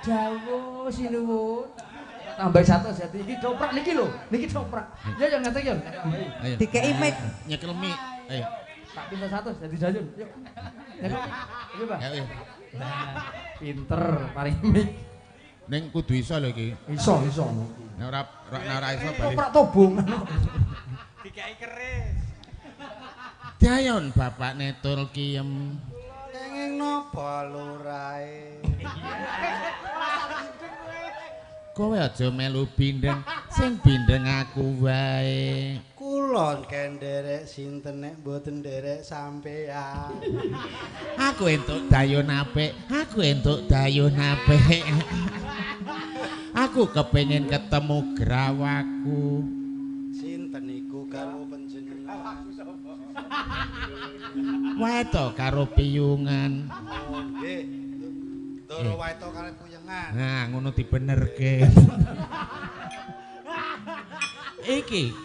Dawuh sinuwun. Tambah satu jadi iki doprak niki lho, niki doprak. Ya ya ngerti ya. Ayo. Dikei mic. Nyekel mic. Ayo. Tak pinter satu jadi dayun. Yuk. Nyekel mic. Ayo, Pak. Ayo. Nah, pinter paling mic. Ning kudu iso lho iki. Iso, iso. Nek ora nek ora iso bali. Doprak tobong. Dikei keris. Dayon bapakne Tul Kiem. Kenging napa lurae? Kowe aja melu bindeng, sing bindeng aku wae. Kula kenderek sinten nek mboten nderek sampeyan. Aku entuk dayon apik, aku entuk dayon apik. Aku kepengin ketemu grawaku. Sinten iku garwa panjenengan? Waeto karo piyungan. Oh nggih. Ndoro waeto karo puyengan. Nah, ngono dibenerke. Iki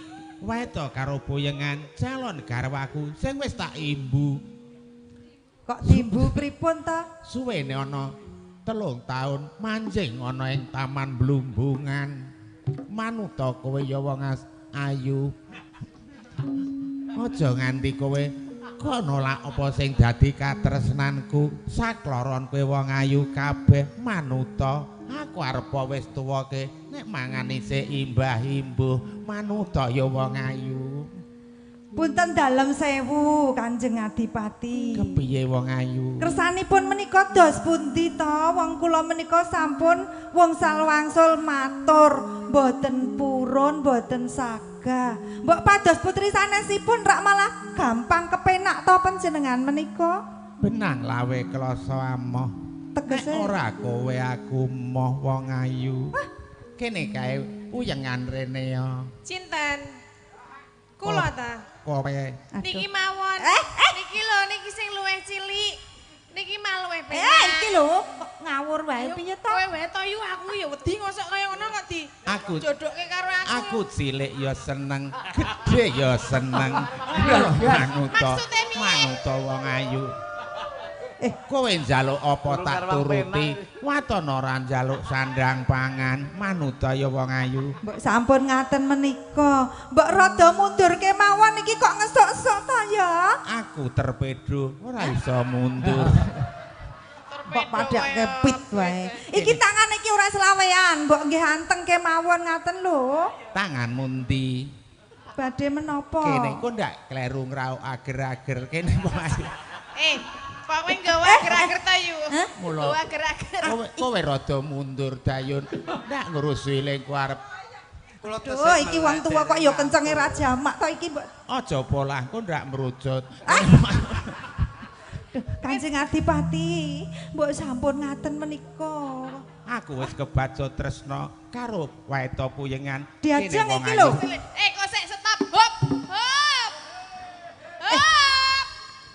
waeto karo puyengan calon garwaku sing wis tak imbu. Kok timbu pripun ta? Suwene ana 3 taun manjing ana ing Taman Blumbungan. Manuta kowe ya wong ayu. Aja nganti kowe kok nolak apa sing dadi katresnanku. Sakloron kowe wong ayu kabeh manuta. Aku arepa wis tuwa ke nek mangan isih imbah-imbuh. Manuta ya wong ayu. Punten dalem sewu Kanjeng Adipati. Kepiye wong ayu? Kersanipun menika dos pundi to? Wong kula menika sampun wong wangsul matur, mboten purun, mboten saga. Mbok pados putri sanesipun rak malah gampang kepenak to panjenengan menika? Benang lawe kloso amoh. Tegese Nek ora kowe aku moh wong ayu. Kene kae puyengan rene ya. Cinten. Kula ta. Kowe Niki mawon. Niki lho, niki sing luwih cilik. Niki mah luwih penak. Iki lho kok ngawur wae piye to? Kowe wae to yu, aku ya wedi ngosok kaya ngono kok di Aku jodohke karo aku. Aku cilik ya seneng, gedhe ya seneng. Manuta, manuta wong ayu. Kowe njaluk apa tak turuti? Waton ora njaluk sandang pangan, manuta ya wong ayu. Mbok sampun ngaten menika. Mbok rada mundur kemawon iki kok ngesuk-esuk to ya? Aku terpedo, ora iso mundur. Mbok padake pit wae. Iki tangan iki ora selawean, mbok nggih anteng kemawon ngaten lho. Tanganmu ndi? Badhe menapa? Kene kok ndak kleru ngrauk ager-ager kene wong ayu. Kok kowe nggawa ager-ager ta yu? Mula. Nggawa ager-ager. Kowe rada mundur dayun. Ndak ngurusi lengku arep. Aduh, iki wong tuwa kok ya kencenge ra jamak to iki mbok. Aja polah kok ndak merucut. Duh, Kanjeng Adipati, mbok sampun ngaten menika. Aku wis kebaca tresna karo waeta puyengan. Diajeng iki lho. Kok sik stop. Hop. Hop. Hop.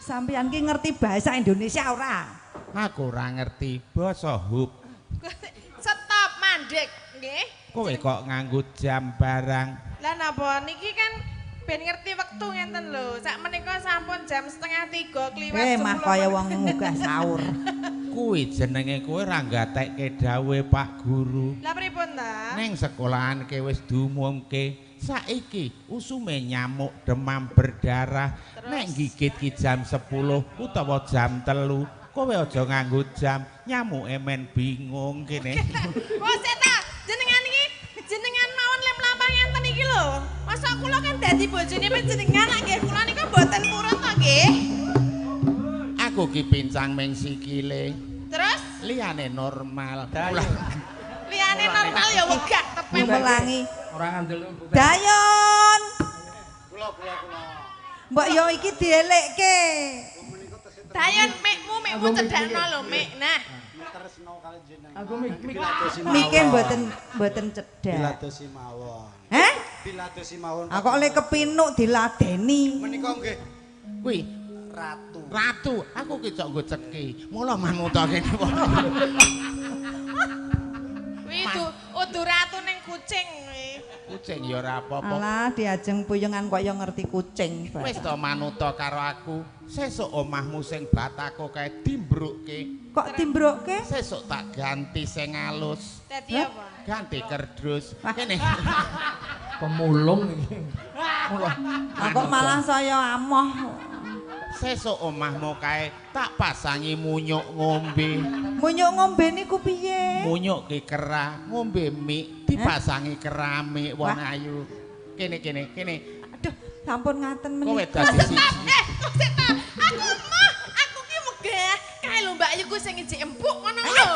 Sampeyan ki ngerti bahasa Indonesia ora? Aku ora ngerti basa hub. Stop mandek, nggih. Kowe kok nganggo jam barang. Lah napa niki kan ben ngerti wektu ngenten lho. Sak menika sampun jam 2:30 kliwat 10. Mah kaya wong munggah sahur. Kuwi jenenge kowe ora nggatekke dawuhe Pak Guru. Lah pripun ta? Ning sekolahan ke wis diumumke saiki usume nyamuk demam berdarah. Terus? Nek gigit ki jam 10 utawa jam 3, kowe aja nganggo jam, nyamuke men bingung kene. Kok sik ta? Jenengan iki jenengan mawon lem mlampah ngenten iki lho. Masa kula kan dadi bojone panjenengan lak nggih kula niku mboten purun to nggih. Aku ki pincang ming sikile. Terus liyane normal. Liyane normal ya wegah tepen. Melangi. Ora ngandel. Dayon. Kula kula kula. Mbok yo iki dielekke. Dayon mikmu cedakno lho mik. Nah, Tresno kali jenengan. Aku mik mik. Mike mboten cedhak. Diladosi mawon. Heh? Diladosi mawon. Aku kok le kepinuk diladeni. Menika nggih Kuwi ratu. Ratu, aku ki cok nggo ceki. Mula manuta kene wong. Kuwi udu ratu ning kucing kuwi. Kucing ya ora apa-apa. Alah diajeng puyungan kok ya ngerti kucing. Wis to manuta karo aku. Sesuk omahmu sing batako kae dimbrukke. Kok dimbrukke? Sesuk tak ganti sing alus. Dadi apa? Ganti kerdus. Kene. Pemulung iki. Kok malah saya amoh. Sesuk omahmu kae tak pasangi munyuk ngombe. Munyuk ngombe niku piye? Munyuk ki kerah, ngombe mik dipasangi keramik wong ayu. Kene kene kene. Aduh, sampun ngaten menika. Kowe dadi siji. Kok sik ta? Aku mah, aku ki megah. Kae lho Mbak Ayu ku sing ijik empuk ngono lho.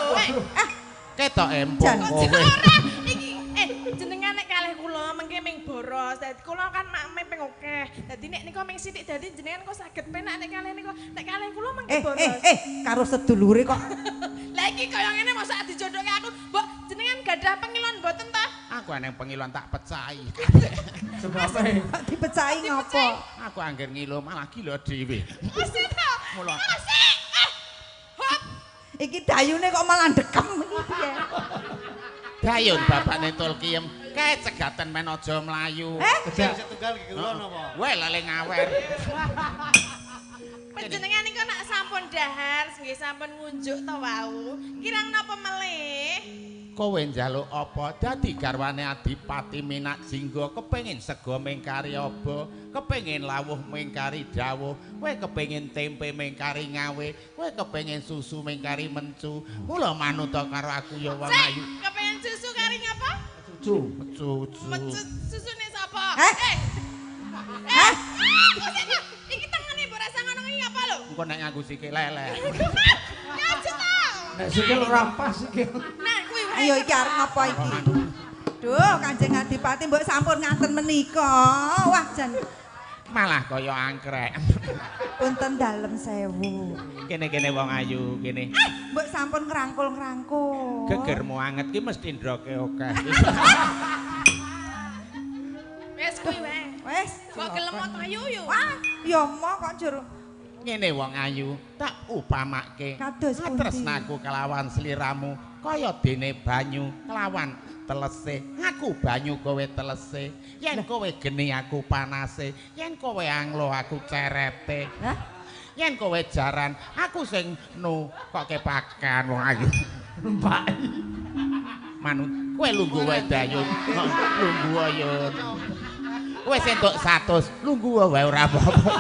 Ketok empuk kowe. Ora, iki jenengan nek kalih kula mengke ming boros. Dadi kula kan makme ping akeh. Dadi nek nika ming sithik dadi jenengan kok saged penak nek kalih nika. Nek kalih kula mengke boros. Karo sedulure kok. Lah iki kaya ngene mosok dijodohke aku. Mbok jenengan gadah pengilon mboten ta? Aku eneng pengilon tak pecahi. Sebabe kok dipecahi ngopo? Aku angger ngilo malah gila dhewe. Wis ta. Mula. Hop. Iki dayune kok malah ndekem iki piye? Dayun bapakne Tulkiem kae cegaten men aja mlayu. Sing setunggal iki kula napa? Weh lale ngawer. Panjenengan niku nek sampun dahar nggih sampun ngunjuk to wau. Kirang napa melih? Kowe njaluk apa? Dadi garwane Adipati Minak Jingga kepengin sega mingkari aba, kepengin lawuh mingkari dawuh, kowe kepengin tempe mingkari ngawe, kowe kepengin susu mingkari mencu. Mula manuta karo aku ya wong ayu. Kepengin susu kari ngapa? Cucu. Cucu. Susune sapa? Iki tengene mbok rasa ngono iki ngapa lho? Engko nek nganggo sikil lele. Ya aja ta. Nek sikil ora pas sikil. Nah, kuwi wae. Ayo iki arep ngapa iki? Duh, Kanjeng Adipati mbok sampun ngaten menika. Wah, jan malah kaya angkrek. Punten dalem sewu. Kene-kene wong ayu kene. Mbok sampun ngrangkul-ngrangkul. Gegermu anget ki mesti ndroke akeh. Wes kuwi wae. Wes, kok gelem to ayu yo. Wah, ya moh kok jur. Ngene wong ayu, tak upamake. Tresnaku kelawan sliramu kaya dene banyu kelawan telese. Aku banyu kowe telese. Yen kowe geni aku panase, yen kowe anglo aku cerete. Hah? Yen kowe jaran, aku sing nu kok kepakan wong ayu. Numpak. Manut, kowe lungguh wae dayun. Lungguh yun. Wis entuk 100, lungguh wae ora apa-apa.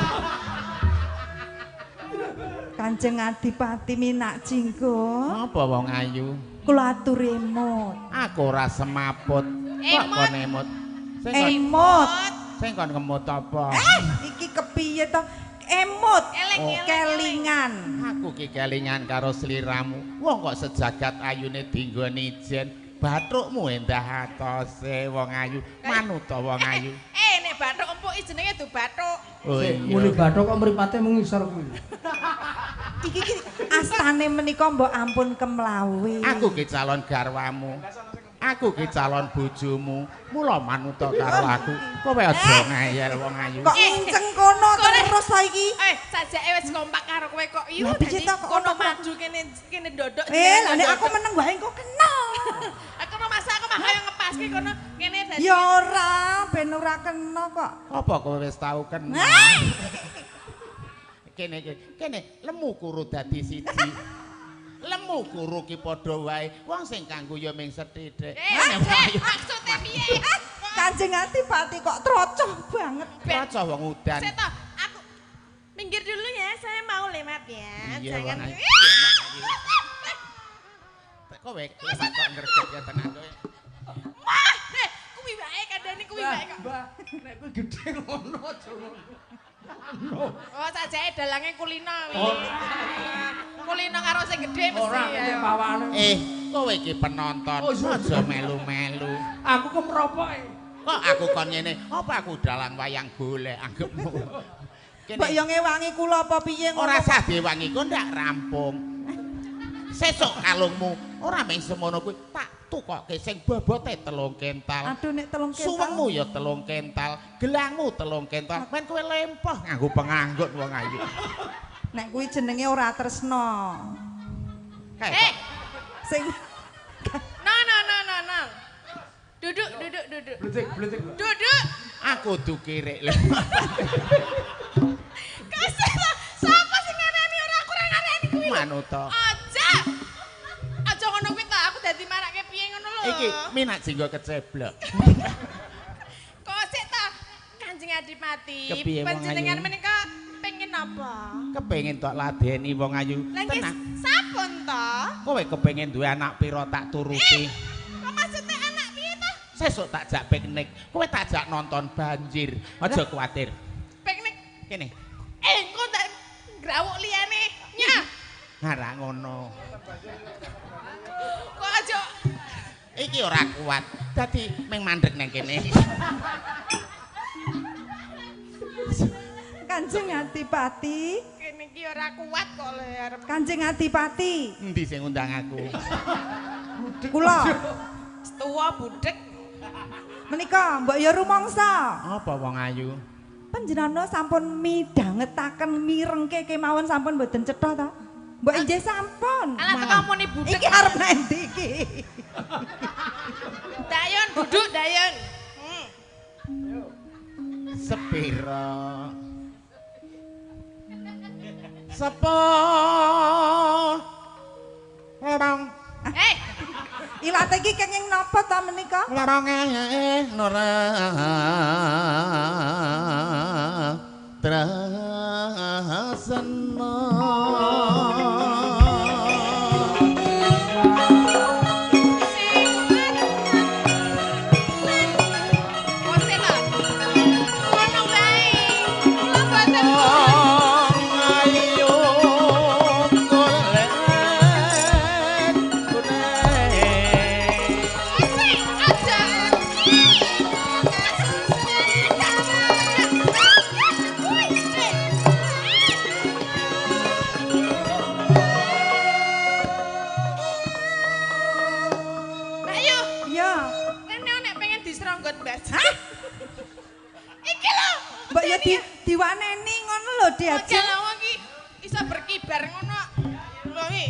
Kanjeng Adipati Minak Jingga. Apa wong ayu? Kula aturi emut. Aku ora semaput. Kok kon emut? Emut. Sing kon ngemut apa? Iki kepiye to? Emut. Kelingan. Aku ki kelingan karo sliramu. Wong kok sejagat ayune dinggoni ijen. Bathukmu endah atose wong ayu. Manuta wong ayu. Nek bathuk empuk jenenge du bathuk. Oh iya. Muni bathuk kok mripate mung ngisor kuwi. Iki ki astane menika mbok ampun kemlawi. Aku ki calon garwamu. Aku ki calon bojomu. Mula manuta karo aku. Kowe aja ngeyel wong ayu. Kok nginceng kono terus saiki? Sajake wis kompak karo kowe kok. Iya, kono maju kene kene ndodok. Lah nek aku meneng wae kok kena. Aku masa aku mah kaya ngepaske kono kene dadi. Ya ora, ben ora kena kok. Apa kowe wis tau kena? Kene kene lemu kuru dadi siji. Lemu kuru ki padha wae. Wong sing kanggo ya ming sethithik. Maksude piye? Kanjeng Adipati kok trocoh banget. Trocoh wong udan. Sik to, aku minggir dulu ya, saya mau lewat ya. Jangan. Kowe lewat kok ngreget ya tenan kowe. Mah, kuwi wae kandhane kuwi wae kok. Mbah, nek kuwi gedhe ngono aja ngono. Oh, sajake dalange kulino kuwi. Kulino karo sing gedhe mesti. Ora kene pawane. Kowe iki penonton, aja melu-melu. Aku kemropoke. Kok aku kon ngene? Apa aku dalang wayang golek anggepmu? Mbok yo ngewangi kula apa piye ngono? Ora sah diwangi kok ndak rampung. Sesuk kalungmu ora mung semono kuwi tak tukoke sing bobote 3 kental. Aduh nek 3 kental. Suwengmu ya 3 kental, gelangmu 3 kental. Men kowe lempoh nganggo penganggut wong ayu. Nek kuwi jenenge ora tresno. Sing No no no no no. Duduk, duduk, duduk. Blutik, blutik. Duduk. Aku kudu kirik lho. Kasih ta. Sapa sing ngarani ora aku ora ngarani kuwi. Manuta. Aja. Aja ngono kuwi ta, aku dadi marake piye ngono lho. Iki minak jenggo keceblok. Kok sik ta Kanjeng Adipati, panjenengan menika pengen apa? Kepengin tok ladeni wong ayu. Tenang. Sampun to? Kowe kepengin duwe anak pira tak turuti. Kok maksudnya anak piye ta? Sesuk tak jak piknik, kowe tak jak nonton banjir. Aja kuwatir. Piknik kene. Engko tak grawuk liyane. Nyah. Ora ngono. Kok aja iki ora kuat. Dadi ming mandek nang kene. Kanjeng Adipati. Kene iki ora kuat kok le arep. Kanjeng Adipati. Endi sing ngundang aku? Kula. Tuwa budhek. Menika mbok ya rumangsa. Apa wong ayu? Panjenengan sampun midhangetaken mirengke kemawon sampun mboten cetha ta? Mbok injih sampun. Alah teko muni budhek. Iki arep nang endi iki? Dayon duduk Dayon. Sepira? Sepo lorong. Eh, ilate iki kenging napa ta menika? Loronge nora tresna. Mbok ya diwaneni ngono lho diajak. Lha wong iki iso berkibar ngono. Lho iki.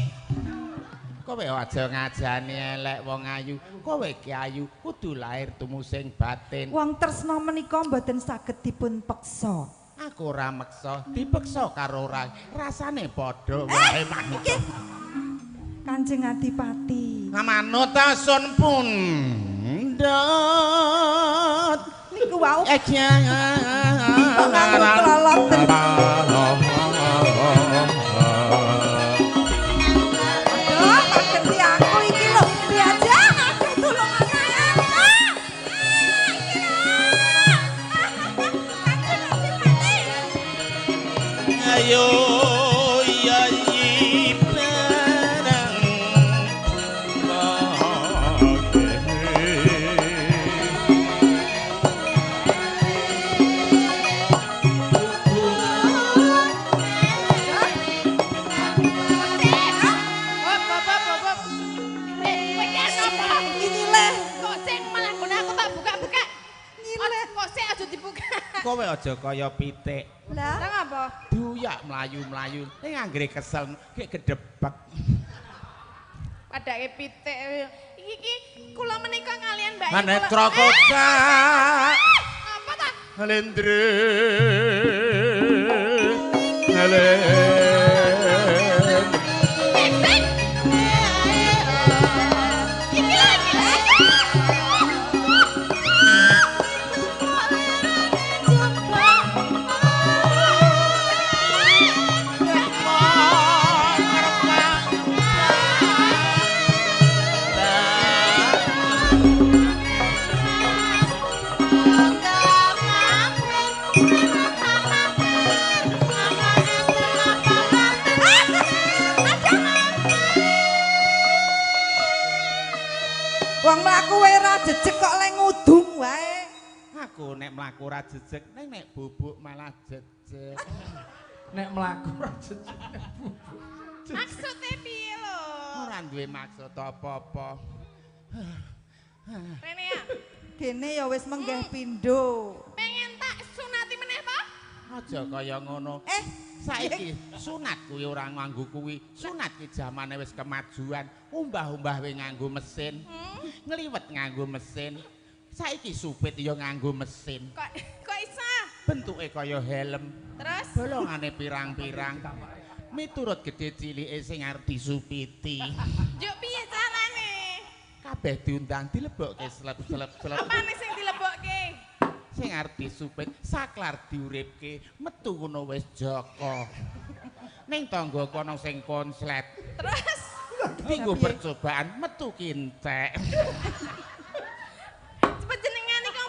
Kowe aja ngajani elek wong ayu. Kowe ki ayu kudu lahir tumusing batin. Wong tresna menika mboten saged dipun peksa. Aku ora meksa, dipeksa karo ora. Rasane padha wae manut. Kanjeng Adipati. Manut sun pundhut. Niku wau. Kok nganggo klolot. Aduh, pageti aku iki lho. Diajak aku tulung anak. Ayo yayi barang. Kowe aja kaya pitik. Lah, Lah ngapa? Duyak mlayu-mlayu. Ning anggere kesel gek gedebek. Padake pitik. Iki iki kula menika kalian Mbak. Manetra kocak. Apa ta? Lendre. Iki lho, iki lho. Wong mlaku wae ora jejeg kok le ngudung wae. Aku nek mlaku ora jejeg, ning nek bubuk malah jejeg. Nek mlaku ora jejeg nek bubuk. Maksude piye lho? Ora duwe maksud apa-apa. Rene ya. Kene ya wis menggeh pindho. Pengen tak sunati meneh to? Aja kaya ngono. Saiki sunat kuwi ora nganggo kuwi. Sunat ki jamane wis kemajuan. Umbah-umbah we nganggo mesin. Ngliwet nganggo mesin. Saiki supit ya nganggo mesin. Kok iso? Bentuke kaya helm. Terus bolongane pirang-pirang. Miturut gedhe cilike sing arep disupiti. Njuk piye carane? Kabeh diundang dilebokke slep-slep-slep. Apane sing dilebokke? Sing arep disupit saklar diuripke, metu ngono wis joko. Ning tangga kono sing konslet. Terus dinggo percobaan metu kintek. Panjenengan niku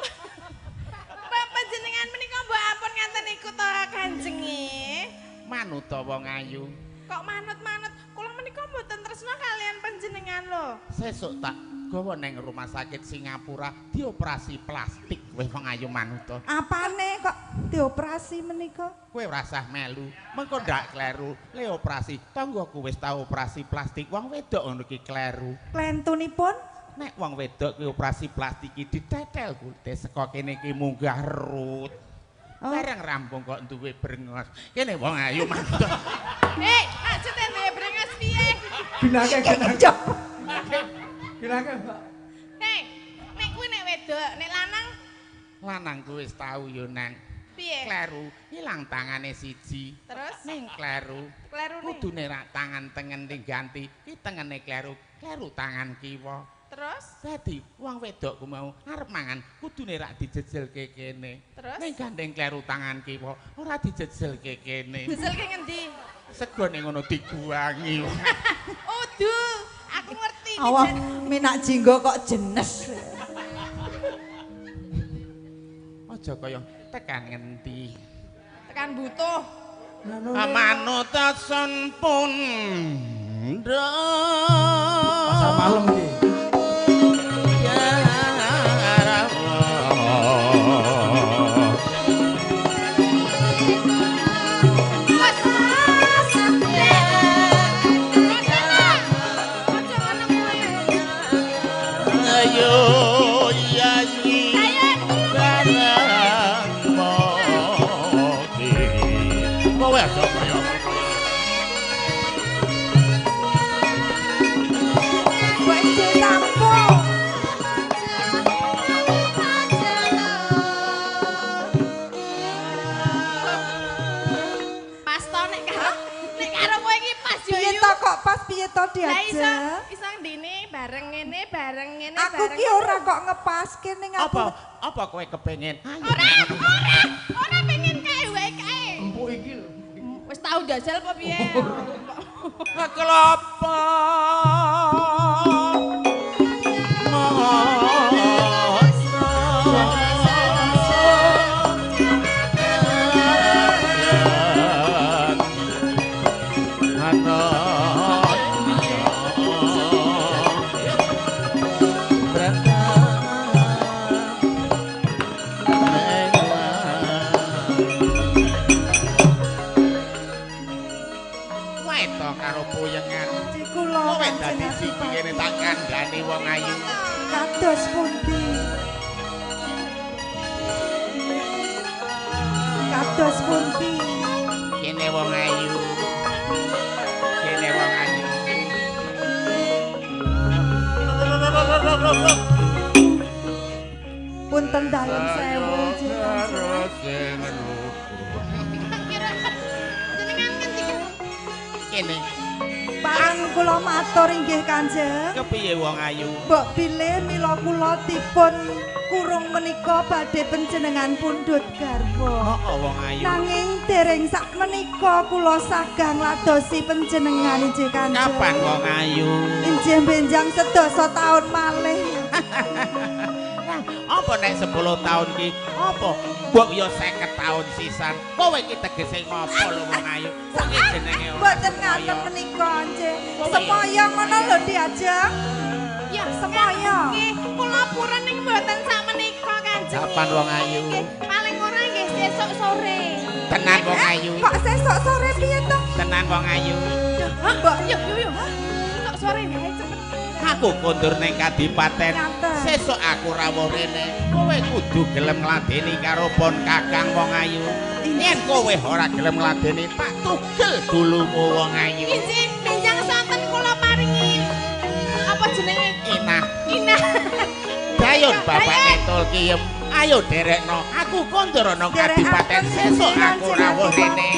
panjenengan menika mbok ampun ngaten niku to Kanjenge. Manut to wong ayu. Kok manut-manut? Kula menika mboten tresna kalian panjenengan lho. Sesuk tak gawa nang rumah sakit Singapura dioperasi plastik kowe wong ayu manut to. Apane kok dioperasi menika? Kowe ora usah melu, mengko ndak kleru. Le operasi, tanggaku wis tau operasi plastik, wong wedok ngono iki kleru. Klentunipun? Nek wong wedok kuwi operasi plastik iki ditetel kulite saka kene iki munggah rut. Oh. Bareng rampung kok duwe brengos. Kene wong ayu manut. Hei, maksudnya duwe brengos piye? Ginake ginake. Ginake, Mbak. Hei, nek kuwi nek wedok, nek lanang? Lanang kuwi wis tau yo nang. Piye? Kleru, ilang tangane siji. Terus? Ning kleru. Klerune. Kudune rak tangan tengen diganti, ki tengene kleru, kleru tangan kiwa. Terus? Dadi wong wedok ku mau arep mangan kudune rak dijejelke kene. Terus? Ning gandeng kleru tangan kiwa ora dijejelke kene. Jejelke ngendi? Segone ngono diguwangi. Udu, aku ngerti. Awak minak jinggo kok jenes. Aja kaya tekan ngendi. Tekan butuh. Manut sun pun. Pasar malam iki. Diajeng. Iso ndine bareng ngene, bareng ngene, aku ki ora kok ngepaske ning aku. Apa? Apa kowe kepengin? Ora, ora pengen kae wae kae. Empuk iki lho. Wis tau jajal apa piye? Kelapa. Wong ayu kados pundi? Kados pundi? Kene wong ayu. Kene wong ayu. Punten dalem sewu jenengan ngendika. Kene Parang kula matur inggih Kanjeng. Kepiye wong ayu? Mbok bilih mila kula dipun kurung menika badhe panjenengan pundhut garwa. Heeh wong ayu. Nanging dereng sak menika kula sagang ladosi panjenengan inggih Kanjeng. Kapan wong ayu? Inggih benjang sedasa taun malih. Apa nek 10 taun ki? Apa? Mbok yo 50 taun sisan. Kowe iki tegese ngopo lho wong ayu? Kowe iki jenenge mboten ngaten menika nggih. Semaya ngono lho diajeng. Ya semaya. Nggih, kula purun ning mboten sak menika Kanjeng. Kapan wong ayu? Nggih, paling ora nggih sesuk sore. Tenan wong ayu. Kok sesuk sore piye to? Tenan wong ayu. Mbok yo yo yo. Sesuk sore wae cepet. Aku kondur ning kadipaten. Sesuk aku rawuh rene. Kowe kudu gelem ngladeni karo pon Kakang wong ayu. Yen kowe ora gelem ngladeni, tak tugel gulumu wong ayu. Injih, benjang sonten kula paringi. Apa jenenge? Inah. Inah. Dayo Ayo bapak Netul Kiyem, ayo derekno. Aku kondur ana kadipaten sesuk aku rawuh rene.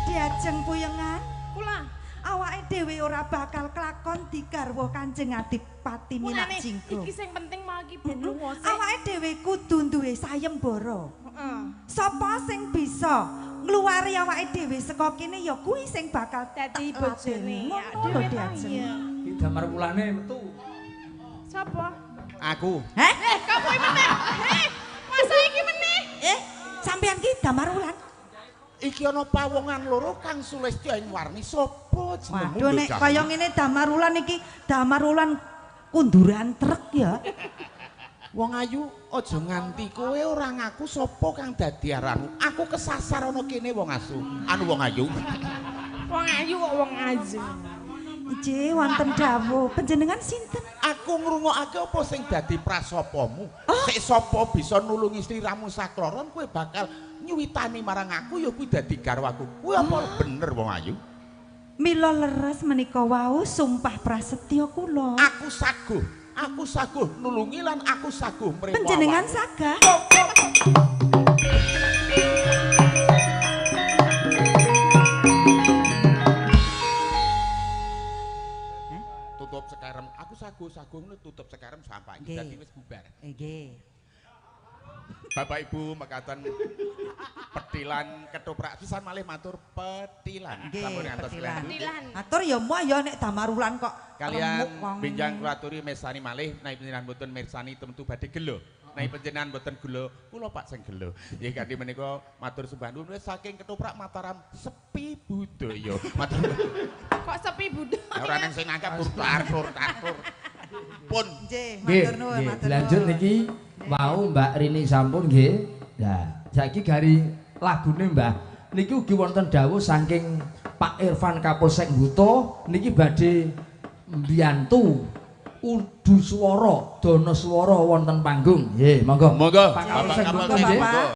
Diajeng puyengan Kula awake dhewe ora bakal kelakon digarwa Kanjeng Adipati Minak Jinggo. Iki sing penting mau iki ben lunga sik. Awake dhewe kudu duwe sayembara. Heeh. Sapa sing bisa ngluwari awake dhewe saka kene ya kuwi sing bakal dadi bojone. Ngono lho Diajeng. Iki damar wulane metu. Sapa? Aku. Heh? Kok kuwi meneh? Heh, masa iki meneh? Sampeyan ki damar wulan. Iki ana pawongan loro kang sulestya ing warni sapa jenengmu? Waduh nek kaya ngene damar wulan iki damar wulan kunduran truk ya. Wong ayu aja nganti kowe ora ngaku sapa kang dadi aranmu. Aku kesasar ana kene wong asu. Anu wong ayu. Wong ayu kok wong ayu. Nggih wonten dawuh. Panjenengan sinten? Aku ngrungokake apa sing dadi prasapamu. Sik sapa bisa nulungi sliramu sakloron kowe bakal nyuwitani marang aku ya kuwi dadi garwaku. Kuwi apa bener wong ayu? Mila leres menika wau sumpah prasetya kula. Aku saguh, aku saguh nulungi lan aku saguh mremo. Panjenengan sagah. Tutup sekarem, aku saguh-saguh ngono tutup sekarem sampai iki dadi wis bubar. Nggih. Bapak Ibu mekaten petilan ketoprak pisan malih matur petilan. Sampun ngantos petilan. Matur ya moh ya nek damar wulan kok kalian benjang kula aturi mirsani malih nek panjenengan mboten mirsani tentu badhe gelo. Nek panjenengan mboten gelo kula Pak sing gelo. Nggih kanthi menika matur sembah nuwun saking ketoprak Mataram sepi budaya. Matur kok sepi budaya. Ora nang sing nangkep tur-tur. Pun. Nggih, matur nuwun, matur nuwun. Lanjut niki wau Mbak Rini sampun nggih. Lah, saiki gari lagune Mbah. Niki ugi wonten dawuh saking Pak Irfan Kapolsek Buto niki badhe mbiyantu udu swara dana swara wonten panggung. Nggih, monggo. Monggo. Pak Kapolsek Bapak Buto nggih. Bapak.